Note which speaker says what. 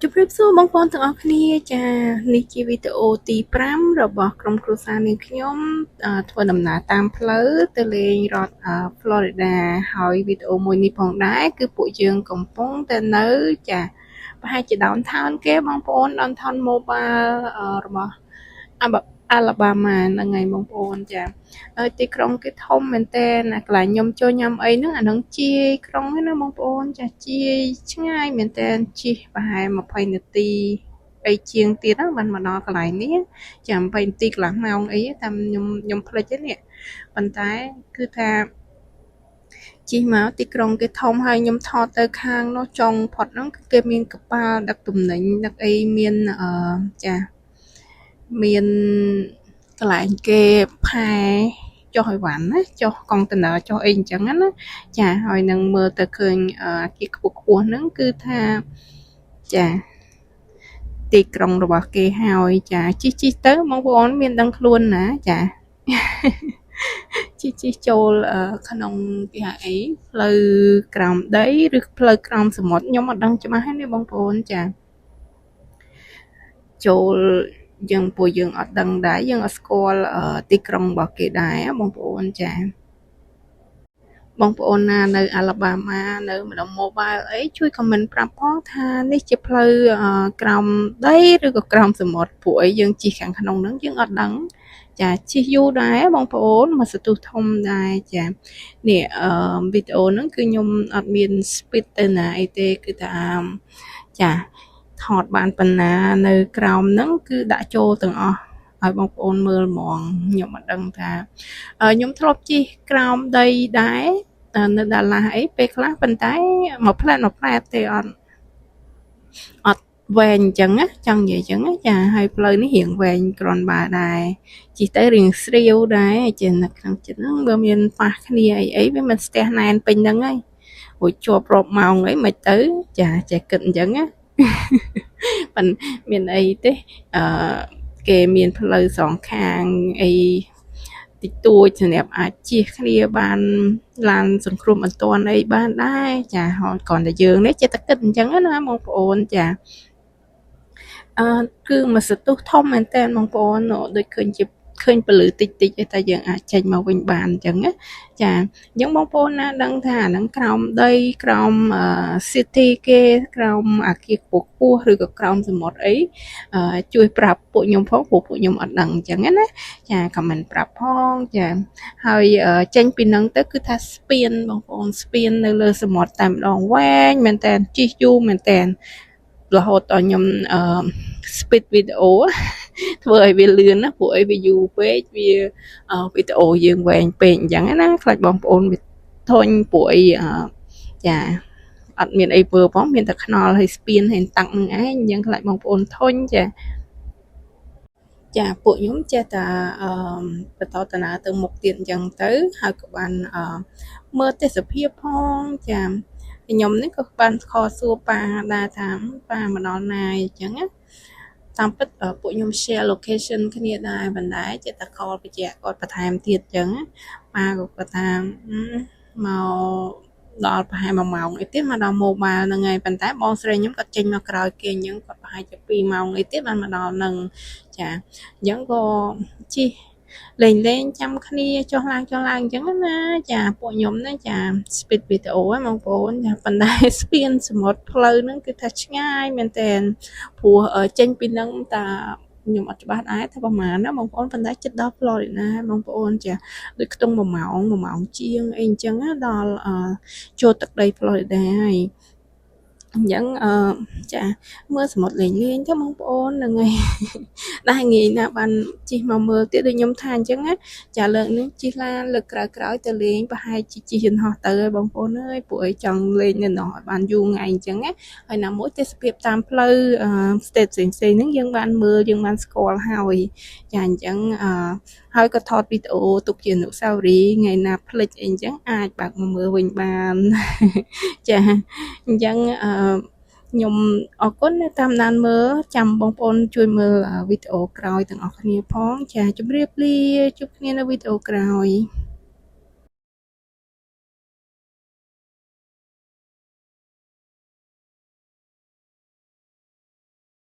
Speaker 1: ជម្រាបសួរបងប្អូនទាំងអស់គ្នាចានេះជាវីដេអូទី5របស់ក្រុមគ្រួសារនាងខ្ញុំធ្វើដំណើរតាមផ្លូវទៅលេងរដ្ឋ Florida ហើយវីដេអូមួយនេះផងដែរគឺពួកយើងកំពុងតែនៅចាប្រហែលជា downtown គេបងប្អូន downtown Mobile របស់ Alabama ហ្នឹងហើយបងប្អូនចាហើយទីក្រុងគេធំមែនតើណាកន្លែងខ្ញុំចូលញ៉ាំអីហ្នឹងអាហ្នឹងជាយក្រុងហ្នឹងណាបងប្អូនចាជាយឆ្ងាយមែនតើជិះប្រហែល20នាទីអីជាងទៀតហ្នឹងបានមកដល់កន្លែងនេះចាំ20នាទីកន្លះម៉ោងអីតាមខ្ញុំភ្លេចហ្នឹងនេះប៉ុន្តែគឺថាជិះមកទីក្រុងគេធំហើយខ្ញុំថតទៅខាងនោះចុងផុតហ្នឹងគឺគេមានកប៉ាល់ដឹកទំនិញដឹកអីមានអឺចាមានកន្លែងគេផែចុះអីវ៉ាន់ណាចុះកុងតឺន័រចុះអីអញ្ចឹងណាចាហើយនឹងមើលទៅឃើញអាគារខ្ពស់ខ្ពស់ហ្នឹងគឺថាចាទីក្រុងរបស់គេហើយចាជិះជិះទៅបងប្អូនមានដឹងខ្លួនណាចាជិះជិះចូលក្នុងគេហៅអីផ្លូវក្រោមដីឬផ្លូវក្រោមសមុទ្រខ្ញុំអត់ដឹងច្បាស់ទេបងប្អូនចាចូលយើងពួកយើងអត់ដឹងដែរយើងអត់ស្គាល់ទីក្រុងរបស់គេដែរបងប្អូនចាបងប្អូនណានៅអាឡាបាម៉ានៅម្ដុំ Mobile អីជួយ comment ប្រាប់ផងថានេះជាផ្លូវក្រោមដីឬក៏ក្រោមសមុទ្រព្រោះអីយើងជិះខាងក្នុងហ្នឹងយើងអត់ដឹងចាជិះយូរដែរបងប្អូនមកសន្ទុះធំដែរចានេះអឺវីដេអូហ្នឹងគឺខ្ញុំអត់មាន speed ទៅណាអីទេគឺថាចាថតបានប៉ុណ្ណានៅក្រោមហ្នឹងគឺដាក់ចូលទាំងអស់ឲ្យបងប្អូនមើលហ្មងខ្ញុំអត់ដឹងថាខ្ញុំធ្លាប់ជិះក្រោមដីដែរនៅដាឡាអីពេលខ្លះប៉ុន្តែមួយផ្លែតមួយផ្លែតទេអត់អត់វែងអញ្ចឹងណាចង់និយាយអញ្ចឹងណាចាហើយផ្លូវនេះរៀងវែងគ្រាន់បើដែរជិះទៅរៀងស្រាវដែរចេះនៅក្នុងចិត្តហ្នឹងបើមានប៉ះគ្នាអីអីវាមិនស្ទះណែនពេញហ្នឹងហើយរួចជាប់រាប់ម៉ោងអីមិនទៅចាចេះគិតអញ្ចឹងណាប៉ិនមានអីទេអឺគេមានផ្លូវសងខាងអីតិចតួចសម្រាប់អាចជៀសគ្នាបានឡានសង្គ្រោះបន្ទាន់អីបានដែរចាហើយគ្រាន់តែយើងនេះចេះតែគិតអញ្ចឹងណាបងប្អូនចាអឺគឺមួយសន្ទុះធំមែនតើបងប្អូនដូចឃើញជាឃើញពលឺតិចតិចឯតែយើងអាចចេញមកវិញបានអញ្ចឹងណាចាអញ្ចឹងបងប្អូនណាដឹងថាអាហ្នឹងក្រោមដីក្រោម city គេក្រោមអាគារខ្ពស់ខ្ពស់ឬក៏ក្រោមសមុទ្រអីជួយប្រាប់ពួកខ្ញុំផងព្រោះពួកខ្ញុំអត់ដឹងអញ្ចឹងណាចា comment ប្រាប់ផងចាហើយចេញពីហ្នឹងទៅគឺថាស្ពានបងប្អូនស្ពាននៅលើសមុទ្រតែម្ដងវែងមែនតើជិះយូរមែនតើរហូតដល់ខ្ញុំអឺ speed វីដេអូធ្វើឲ្យវាលឿនណាព្រោះអីវាយូរពេកវាវីដេអូយើងវែងពេកអញ្ចឹងណាខ្លាចបងប្អូនវាធុញព្រោះអីចាអត់មានអីធ្វើផងមានតែខ្នល់ហើយស្ពានហើយតាំងនឹងឯងអញ្ចឹងខ្លាចបងប្អូនធុញចាចាពួកខ្ញុំចេះតែអឺបន្តដំណើរទៅមុខទៀតអញ្ចឹងទៅហើយក៏បានអឺមើលទេសភាពផងចាខ្ញុំនេះក៏បានខសួរប៉ាដែរថាប៉ាមកដល់ណាអញ្ចឹងណាតាមពិតពួកខ្ញុំ share location គ្នាដែរបណ្ដែរចេះតែ call បញ្ជាក់គាត់បន្ថែមទៀតអញ្ចឹងប៉ាក៏គាត់ថាមកដល់ប្រហែល1ម៉ោងអីទៀតមកដល់ Mobile ហ្នឹងហើយប៉ុន្តែបងស្រីខ្ញុំគាត់ចេញមកក្រោយគេអញ្ចឹងគាត់ប្រហែលជា2ម៉ោងអីទៀតបានមកដល់ហ្នឹងចាអញ្ចឹងក៏ជិះលេងលេងចាំគ្នាចុះឡើងចុះឡើងអញ្ចឹងណាចាពួកខ្ញុំណាចា speed វីដេអូហ្នឹងបងប្អូនចាប៉ុន្តែស្ពានសមុទ្រផ្លូវហ្នឹងគឺថាឆ្ងាយមែនតើព្រោះចេញពីហ្នឹងតាខ្ញុំអត់ច្បាស់ដែរថាប្រហែលណាបងប្អូនប៉ុន្តែចិត្តដល់ Florida បងប្អូនចាដូចខ្ទង់1ម៉ោង1ម៉ោងជាងអីអញ្ចឹងណាដល់ចូលទឹកដី Florida ហើយអញ្ចឹងអឺចាមើលសមុទ្រលេងលេងទៅបងប្អូនហ្នឹងហើយដែរងាយណាស់បានជិះមកមើលទៀតដូចខ្ញុំថាអញ្ចឹងណាចាលើកនេះជិះឡានលើកក្រោយៗទៅលេងប្រហែលជាជិះយន្តហោះទៅហើយបងប្អូនអើយពួកអីចង់លេងនៅនោះឲ្យបានយូរថ្ងៃអញ្ចឹងណាហើយណាមួយទេសភាពតាមផ្លូវ state ផ្សេងៗហ្នឹងយើងបានមើលយើងបានស្គាល់ហើយចាអញ្ចឹងអឺហើយក៏ថតវីដេអូទុកជាអនុស្សាវរីយ៍ថ្ងៃណាភ្លេចអីអញ្ចឹងអាចបើកមកមើលវិញបានចាអញ្ចឹងអឺខ្ញុំអរគុណដែលតាមដានមើលចាំបងប្អូនជួយមើលវីដេអូក្រោយទាំងអស់គ្នាផងចាជម្រាបលាជួបគ្នានៅវីដេអូក្រោយ។